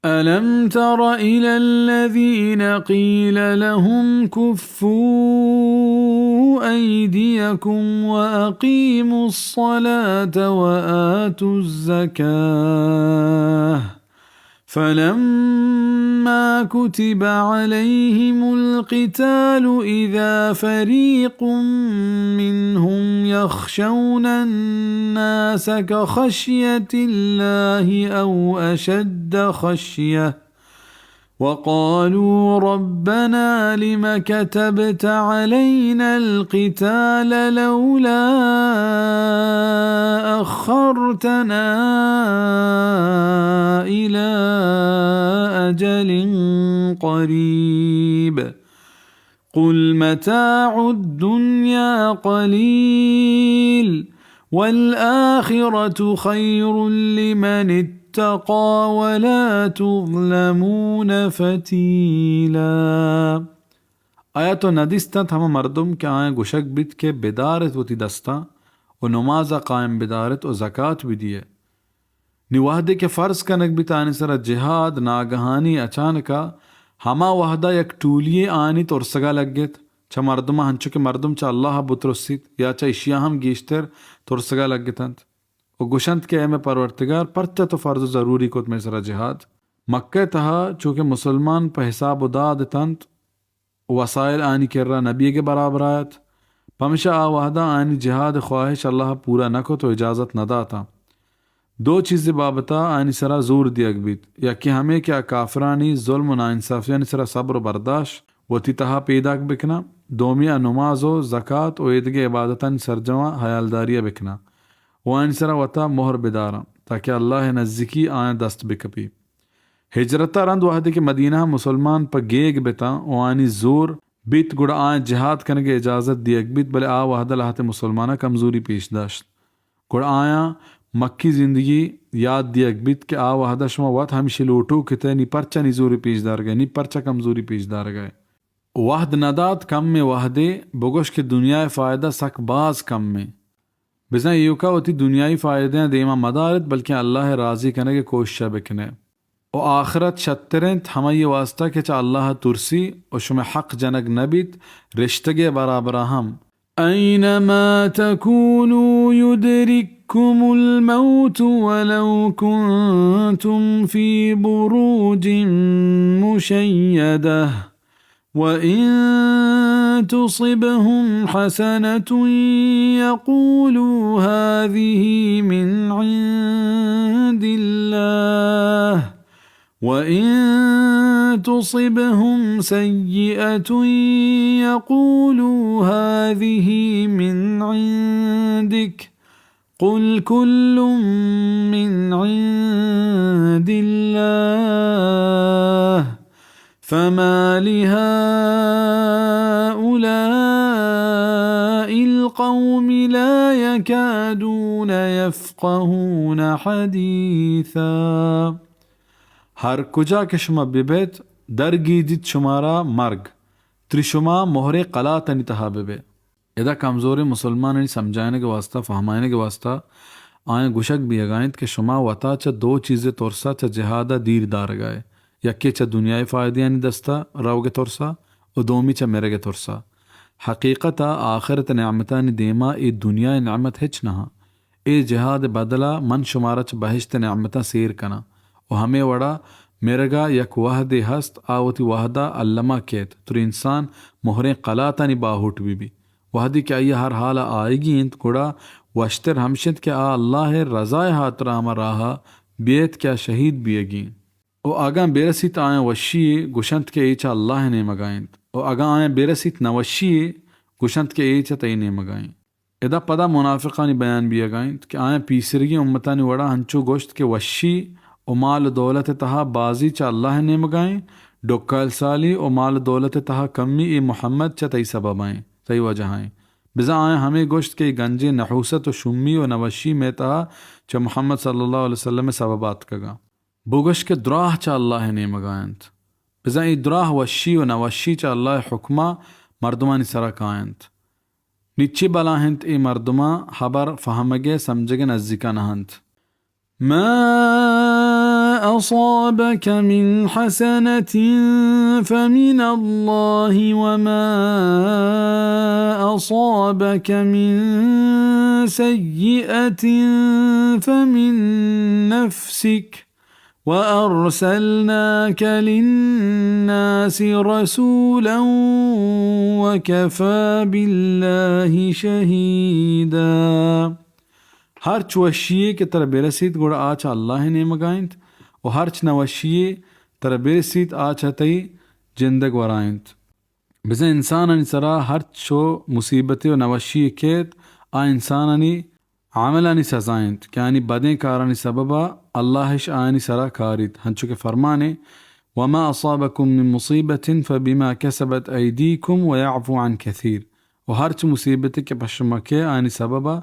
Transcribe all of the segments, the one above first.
ألم تر إلى الذين قيل لهم كفوا أيديكم وأقيموا الصلاة وآتوا الزكاة فلما كتب عليهم القتال إذا فريق منهم يخشون الناس كخشية الله أو أشد خشية وقالوا ربنا لم كتبت علينا القتال لولا أخرتنا إلى أجل قريب قل متاع الدنيا قليل والآخرة خير لمن اتقى ولا تظلمون فتيلا۔ آیا تو ندیستنت ہما مردم کہ آیاں گوشگ بیت کہ بدارت وتی دستاں و نماز ء قائم بدارت و زکات بدیئے؟ نی وہدے کہ فرض کنگ بیت آنی سرا جہاد، ناگہانی، اچانکا، ہما وہدا یک ٹولیے آنی ترسگا لگت، چہ مردماں ہنچو کہ مردم چہ اللہ بترسیت یا چہ اشیا ہم گیشتر ترسگا لگتنت و گوشنت کہ اے مئے پرورتگار، پرچا تو فرض و ضروری کت مئے سرا جہاد؟ مکہ تہا چو کہ مسلمان پہ حساب و داد اتنت، وسائل آنی کرا نبیگ برابر آیت، پمشا آ وہدا آنی جہاد خواہش اللہ پورا نہ کت و اجازت نہ داتا۔ دو چیزے بابتا آنی سرا زور دیگ بیت، یکے ہمے کہ آ کافرانی ظلم و ناانصافیانی سرا صبر و برداشت وتی تہا پیداک بکناں، دومی آ نماز و زکات و ایدگہ عبادتانی سرجما حیالداریا بکناں و آنی سرا وتا مہر بداراں تاکہ اللہ نزیکی آیاں دست بکپی۔ ہجرت ء رند وہدے کہ مدینہ ء مسلمان پہ گیگ بتاں و آنی زور بیت، گڑا آیاں جہاد کنگ ء اجازت دیگ بیت، بلے آ وہد ء لہتے مسلماناں کمزوری پیش داشت۔ گڑا آیاں مکی زندگی یاد دیگ بیت کہ آ وہد ء شما وت ہمشی لوٹوک ات، نی پرچا نی زوری پیش دارگ ء، نی پرچا کمزوری پیش دارگ ء۔ وہد نہ دات کمیں وہدے، بگوش کہ دنیا ء فائدہ سک باز کمیں۔ بزاں ایوکا وتی دنیائی فائدہاں دیما مدارت، بلکیں اللہ ء راضی کنگ ء کوشش ء بکنے۔ و آخرت شتر انت ہمائی واسطہ کہ چہ اللہ ء ترسی و شمئے حق جنگ نہ بیت، رشتگے برابرا ہم۔ أينما تكونوا يدرككم الموت ولو كنتم في بروج مشيدة وإن تصبهم حسنة يقولوا هذه من عند الله وإن تصبهم سيئة يقولوا هذه من عندك قل كل من عند الله فما لهؤلاء القوم لا يكادون يفقهون حديثا۔ ہر کجا کہ شما ببیت، درگیجیت شمارا مرگ، تری شما مہریں قلاتانی تہا ببے۔ ادا کمزوریں مسلمانانی سمجھائینگ ء واسطہ، فہمائینگ ء واسطہ آیاں گوشگ بیگا انت کہ شما وتا چہ دو چیزے ترسا چہ جہاد ء دیر دارگا ئے، یکے چہ دنیائے فائدیانی دستا روگ ء ترسا و دومی چہ مرگ ء ترسا۔ حقیقت ء آخرت ء نعمتانی دیما اے دنیا ء نعمت ہچ نہ انت۔ اے جہاد ء بدلا من شمارا چہ بہشت ء نعمتاں سیر کناں و ہمے وڑا مرگا یک وہدے ہست، آ وتی وہدا الما کیت، تری انسان مہریں قلاتانی باہوٹ بہ بی۔ وہدے کہ آئی ء ہر حال ء آئیگی انت، گڑا وشتر ہمش انت کہ آ اللہ ء رضا ء ہاترا ہما راہ ء بیت کہ آ شہید بیگی انت۔ و اگاں برسیت آیاں وشی یے، گوشنت کہ اے چہ اللہ ء نیمگا انت۔ و اگاں آیاں برسیت نوشی یے، گوشنت کہ اے چہ تئی نیمگا انت۔ ادا پدا منافقانی بیان بیگا انت کہ آیاں پیسرگیں امتانی وڑا ہنچو گوشت کہ وشی و مال و دولت ء تہا بازی چہ اللہ ء نیمگا انت، ڈکال سالی و مال و دولت ء تہا کمی اے محمد چہ تئی سببا انت، تئی وجہا انت۔ بزاں آیاں ہمے گوشت کہ اے گنجیں نحوست و شومی و نوشی مئے تہا چہ محمد صلی اللہ علیہ وسلم ء سببا اتکگاں۔ بگوش کہ دراہ چہ اللہ ء نیمگا انت۔ بزاں اے دراہ وشی و نوشی چہ اللہ ء حکما مردمانی سرا کاینت۔ نی چے بلاہ انت اے مردماں ہبر فہمگ ء سمجھگ ء نزیکا نہ انت۔ ما أصابك من حسنة فمن الله وما أصابك من سيئة فمن نفسك وأرسلناك للناس رسولا وكفى بالله شهيدا۔ ہرچ وشی یے کہ ترا برسیت، گڑا آ چہ اللہ ءِ نیمگا انت، و ہرچ نوشی یے ترا برسیت، آ چہ تئی جندگ ورا انت۔ بزاں انسانانی سرا ہرچ و مصیبتے و نوشی یے کیت، آ انسانانی عملانی سزا انت کہ آیانی بدیں کارانی سببا اللہ اش آیانی سرا کاریت، ہنچو کہ فرمانے، وما أصابكم من مصيبة فبما كسبت أيديكم ويعفو عن كثير۔ و ہرچ مصیبتے کہ پہ شما کئے، آیانی سببا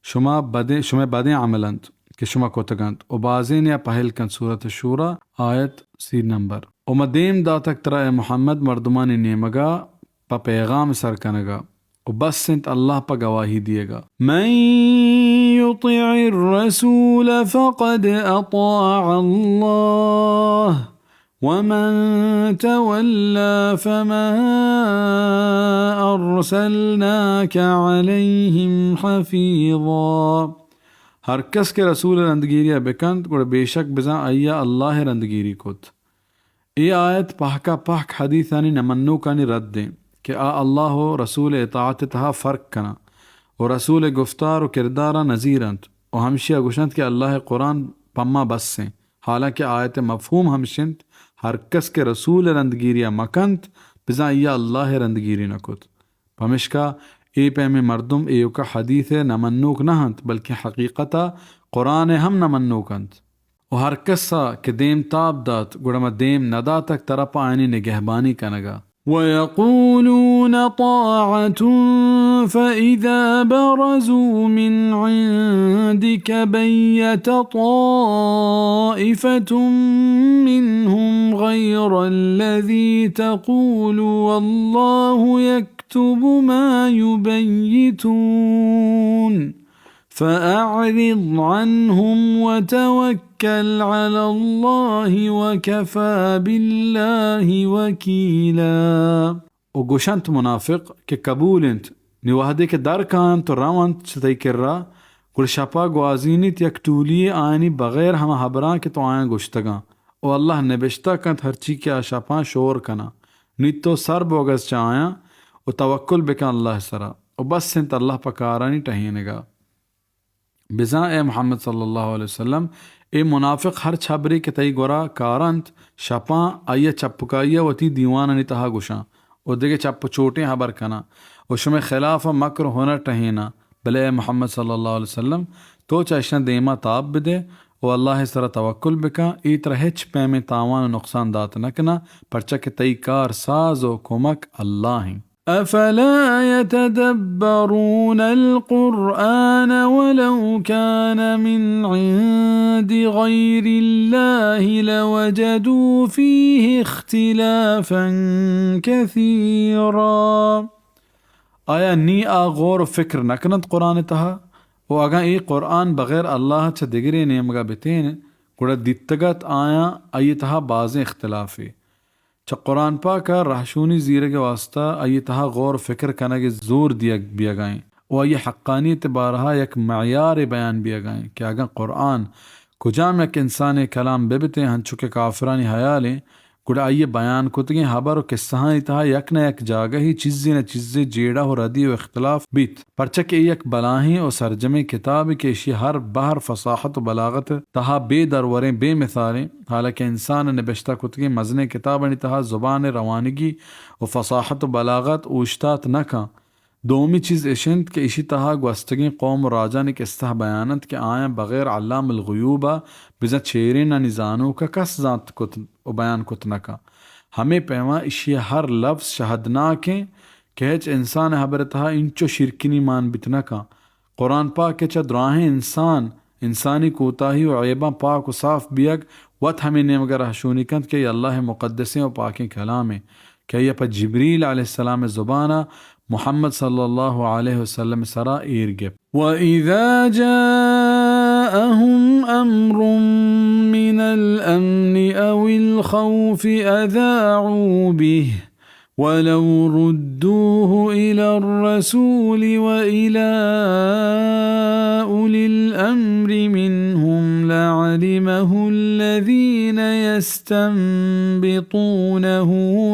شما بدیں، شمئے بدیں عمل انت کہ شما کتگ انت، و بازینیا پہل کنت۔ سورۃ الشوری، آیت سی نمبر۔ و ما دیم داتگ ترا اے محمد مردمانی نیمگا پہ پیغام سر کنگا، و بس انت اللہ پہ گواہی دیگا۔ من يطع الرسول فقد أطاع الله ومن تولى فما أرسلناك عليهم حفيظا۔ ہر کس کہ رسول ءِ رندگیری ءَ بکنت، گڑا بے شک بزاں آئی ءَ اللہ ءِ رندگیری کت۔ اے آیت پہکا پہک حدیثانی نہ منوکانی رد انت کہ آ اللہ و رسول ءِ اطاعت ءِ تہا فرق کناں و رسول ءِ گفتار و کرداراں نزیرنت و ہمشی ءَ گوشنت کہ اللہ ءِ قرآن پما بس انت، حالانکہ آیت ءِ مفہوم ہمش انت، ہر کس کہ رسول ءِ رندگیری ءَ مکنت، بزاں آئی ءَ اللہ ءِ رندگیری نہ کت۔ پمشکا اے پیمیں مردم ایوکا حدیث ءِ نہ منوک نہ انت، بلکیں حقیقت ءَ قرآن ءِ ہم نہ منوک انت۔ و ہر کس ءَ کہ دیم تاب دات، گڑا ما دیم نہ داتگ ترا پہ آیانی نگہبانی کنگ ءَ۔ ويقولون طاعة فإذا برزوا من عندك بيت طائفة منهم غير الذي تقول والله يكتب ما يبيتون۔ فأعرض عنهم وتوكل على الله وكفى بالله وكيلا۔ و گوشنت منافق کہ قبول انت، نی وہدے کہ در کاینت و رونت چہ تئی کرا، گڑا شپا گوازینیت یک ٹولیے آیانی بغیر ہما ہبراں کہ تو آیاں گوشتگاں۔ و اللہ نبشتہ کنت ہرچی کہ آ شپاں شور کناں۔ نی تو سر بوگز چہ آیاں و توکل بکن اللہ سرا۔ و بس انت اللہ پہ کارانی ٹہینگا۔ بزاں اے محمد صلی اللہ علیہ وسلم، اے منافق ہرچ ہبرے کہ تئی گورا کارنت، شپاں آئی ء چپکائی ء وتی دیوانانی تہا گوشاں و دگہ چپ و چوٹیں ہبر کناں و شمئے خلاف ء مکر و ہنر ٹہیناں، بلے اے محمد صلی اللہ علیہ وسلم، تو چہ اشاں دیما تاب بدے و اللہ ء سرا توکل بکن، اے ترا ہچ پیمیں تاوان و نقصان دات نہ کناں، پرچا کہ تئی کار ساز و کمک اللہ انت۔ أفلا يتدبرون القرآن ولو كان من عند غير الله لوجدوا فيه اختلافا كثيرا۔ آیا نی آ غور و فکر نہ کننت قرآن ء تہا؟ و اگاں اے قرآن بغیر اللہ چہ دگرے نیمگا بتین، گڑا دیتگ ات آیاں آئی ء تہا بازیں اختلافے۔ چہ قرآن پاک ء رہشونی زیرگ ء واستہ آئی ء تہا غور و فکر کنگ ء زور دیگ بیگ ء انت و آئی ء حقانیت ء بارہ ء یک معیارے بیان بیگ ء انت کہ اگاں قرآن کجام یک انسانے ء کلام بہ بتیں، ہنچو کہ کافرانی ہیال انت، گڑا آئی ء بیان کتگیں ہبر و قصہانی تہا یک نہ یک جاگہے چیزے نہ چیزے جیڑہ و ردی و اختلاف بیت۔ پرچا کہ اے یک بلاہیں و سرجمیں کتابے کہ ایشی ہر بہر فصاحت و بلاغت تہا بے دروریں، بے مثالیں، حالانکہ انسان ء نبشتہ کتگیں مزنیں کتابانی تہا زبان ء روانگی و فصاحت و بلاغت اوشتات نہ کن۔ دومی چیز اش انت کہ ایشی تہا گوستگیں قوم و راجانی قصہ بیان انت کہ آیاں بغیر علام الغیوب ء بزاں چیرینانی زانوک ء کس زانت کت و بیان کت نہ کن۔ ہمے پیما ایشی ء ہر لفظ شہدناکیں کہ ہچ انسان ء ہبر ء تہا اینچو شیرکنی مان بیت نہ کن۔ قرآن پاک ء چہ دراہیں انسان، انسانی کوتاہی و عیباں پاک و صاف بیگ وت ہمے نیمگ ء رہشونی کنت کہ اے اللہ ء مقدسیں و پاکیں کلامے کہ آئی ء پہ جبریل علیہ السلام ء زبان ء محمد صلی اللہ علیہ وسلم ء سرا ایر گپت۔ وَإِذَا جَاءَ جاءهم أمر من الأمن أو الخوف أذاعوا به ولو ردوه إلى الرسول وإلى أولي الأمر منهم لعلمه الذين يستنبطونه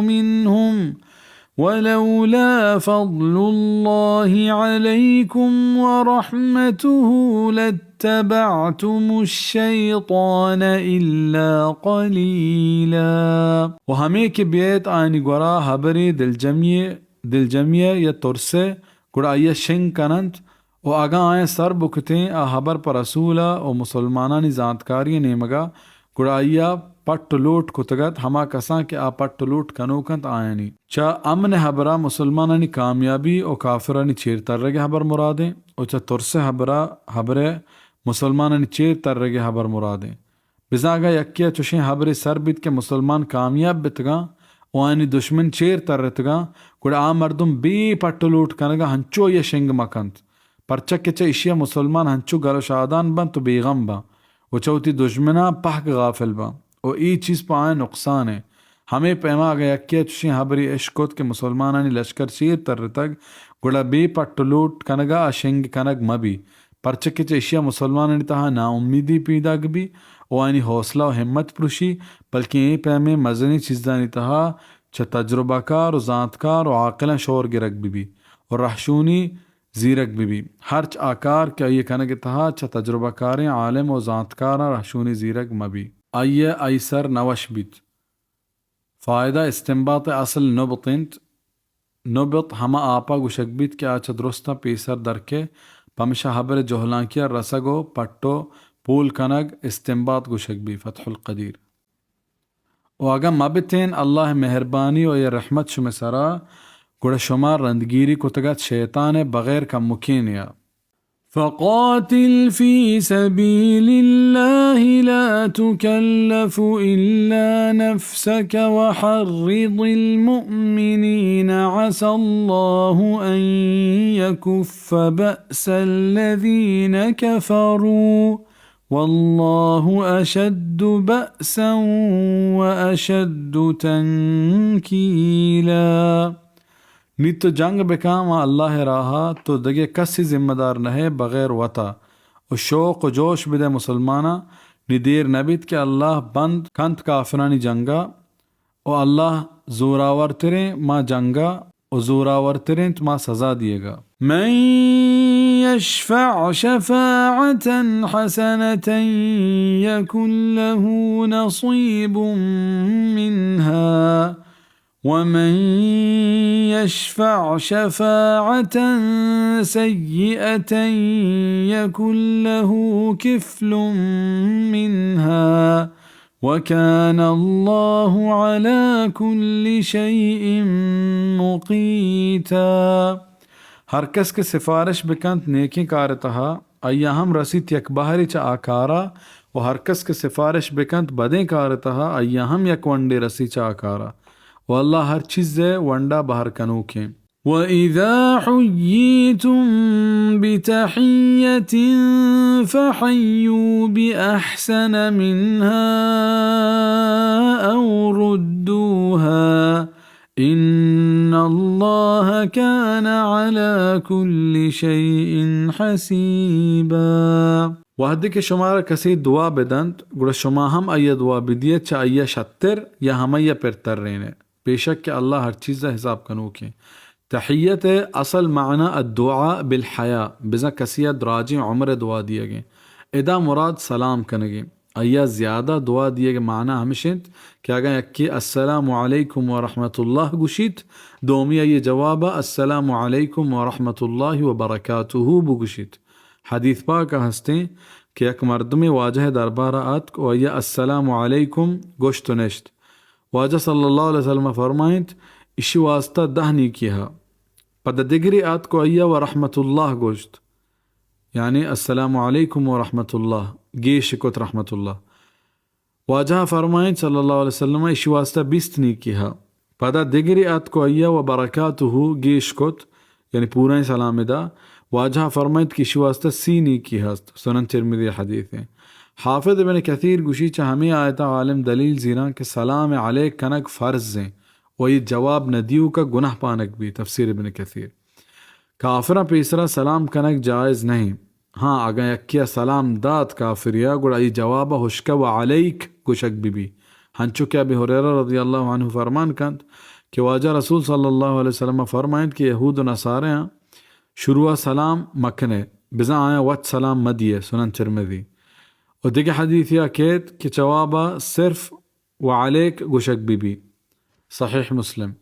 منهم ولولا فضل الله عليكم ورحمته لاتبعتم الشيطان إلا قليلا۔ و ہمے کہ بیت آیانی گورا ہبرے دلجمی، دلجمی یا ترسے، گڑا آئی ء شنگ کننت و اگاں آیاں سر بکتیں آ ہبر پہ رسول ء و مسلمانانی زانتکاری ء نیمگ ء، گڑا آئی ء پٹ و لوٹ کتگ ات ہما کساں کہ آ پٹ و لوٹ کنوک انت آیانی۔ چہ امن ء ہبر ء مسلمانانی کامیابی و کافرانی چیر ترگ ء ہبر مرادیں و چہ ترس ء ہبر ء ہبر ء مسلمانانی چیر ترگ ء ہبر مرادیں۔ بزاں اگاں یکے ء چشیں ہبرے سر بیت کہ مسلمان کامیاب بیتگاں و آیانی دشمن چیر ترتگاں، گڑا آ مردم بے پٹ و لوٹ کنگ ء ہنچو آئی ء شنگ مہ کنت، پرچا کہ چہ ایشی ء مسلمان ہنچو گل و شادان بنت و بے غم باں و چہ وتی دژمناں پہک غافل باں و اے چیز پہ آیاں نقصان ء۔ ہمے پیما اگاں یکے ء چشیں ہبرے اش کت کہ مسلمانانی لشکر چیر ترتگ، گڑا بے پٹ و لوٹ کنگ ء آ شنگ کنگ مہ بی، پرچا کہ چہ ایشی ء مسلمانانی تہا ناامیدی پیداک بی و آیانی حوصلہ و ہمت پرشی، بلکیں اے پیمیں مزنیں چیزانی تہا چہ تجربہ کار و زانتکار و عاقلاں شور گرگ بہ بی و رہشونی زیرگ بہ بی۔ ہرچ آ کار کہ آئی ء کنگ ء تہا چہ تجربہ کاریں عالم و زانتکاراں رہشونی زیرگ مہ بی، آئی ء آئی سر نہ وش بیت۔ فائدہ، استنباط ء اصل نبط انت۔ نبط ہما آپا گوشگ بیت کہ آ چہ درستاں پیسر درکئے، پمشا ہبر ء جہلانکی ء رسگ و پٹ و پول کنگ استنباط گوشگ بیت۔ فتح القدیر۔ و اگاں مہ بتین اللہ ء مہربانی و آئی ء رحمت شمئے سرا، گڑا شما رندگیری کتگ ات شیطان ء بغیر کمکینے ء۔ فقاتل في سبيل الله لا تكلف إلا نفسك وحرض المؤمنين عسى الله أن يكف بأس الذين كفروا والله أشد بأسا وأشد تنكيلا۔ نی تو جنگ بکن ماں اللہ ء راہ ء، تو دگہ کسی ذمہ دار نہ ئے بغیر وت ء، و شوق و جوش بدئے مسلماناں، نی دیر نہ بیت کہ اللہ بند کنت کافرانی جنگ ء، و اللہ زوراورتریں ماں جنگ ء، و زوراورتریں ماں سزا دیگ ء۔ من يشفع شفاعة حسنة يكن له نصيب منها ومن يشفع شفاعة سيئة يكن له كفل منها وكان الله على كل شيء مقيتا۔ ہر کس کہ سفارش بکنت نیکیں کار ء تہا، آئی ء ہم رسیت یک بہرے چہ آ کار ء، و ہر کس کہ سفارش بکنت بدیں کار ء تہا، آئی ء ہم یک ونڈے رسی چہ آ کار ء۔ و اللہ ہر چیز ء ونڈا بہر کنوکیں۔ وإذا حييتم بتحية فحيوا بأحسن منها أو ردوها إن الله كان على كل شيء حسيبا۔ وہدے کہ شمارا کسے دعا بدنت، گڑا شما ہم آئی ء دعا بدیت، چہ آئی ء شتر یا ہمائی ء پرترین ء۔ بے شک کہ اللہ ہر چیز ء حساب کنوکیں۔ تحیت ء اصل معنی الدعاء بالحیاء، بزاں کسی ء دراجیں عمر ء دعا دیگیں۔ ادا مراد سلام کنگیں۔ آئی ء زیادہ دعا دیگ ء معنی ہمش انت کہ اگاں یکے السلام علیکم و رحمت اللہ گوشیت، دومی آئی ء جواب ء السلام علیکم و رحمت اللہ و برکاتہ بگوشیت۔ حدیث پاک ء ہستیں کہ یک مردمے واجہ ء دربار ء آتک و آئی ء السلام علیکم گوشت و نشت۔ واجہ صلی اللہ علیہ وسلم ء فرمائنت، ایشی واسطہ دہ نیکی ہا۔ پدا دگرے آتک و آئی ء و رحمت اللہ گوشت، یعنی السلام علیکم و رحمت اللہ، گیش کت رحمت اللہ۔ واجہ فرمائنت صلی اللہ علیہ وسلم، ایشی واسطہ بیست نیکی ہا۔ پدا دگرے آتک و آئی ء و برکاتہ گیش کت، یعنی پورائیں سلام دا۔ واجہ فرمائیت کہ شی واسطہ سی نیکی ہست۔ سنن ترمذی حدیث ہیں۔ حافظ ابن کثیر گوشی چہ ہمیں آیتا عالم دلیل زیران کہ سلام علیک کنگ فرض ہیں و یہ جواب ندیو کا گناہ پانک بھی۔ تفسیر ابن کثیر۔ کافراں پیسرا سلام کنگ جائز نہیں۔ ہاں، اگاں یکیا سلام دات کافریا، گڑا ای جواب ہشکہ و علیک گوشگ بی بی۔ ہنچو کہ ابی ہریرہ رضی اللہ عنہ فرمان کنت کہ واجہ رسول صلی اللہ علیہ وسلم فرمائنت کہ یہود و نصاریاں شروع سلام مکنے، بزاں آیاں وت سلام مدیے۔ سنن ترمذی۔ و دگہ حدیثیا کیت کہ جوابا صرف و علیک گوشگ بی بی۔ صحیح مسلم۔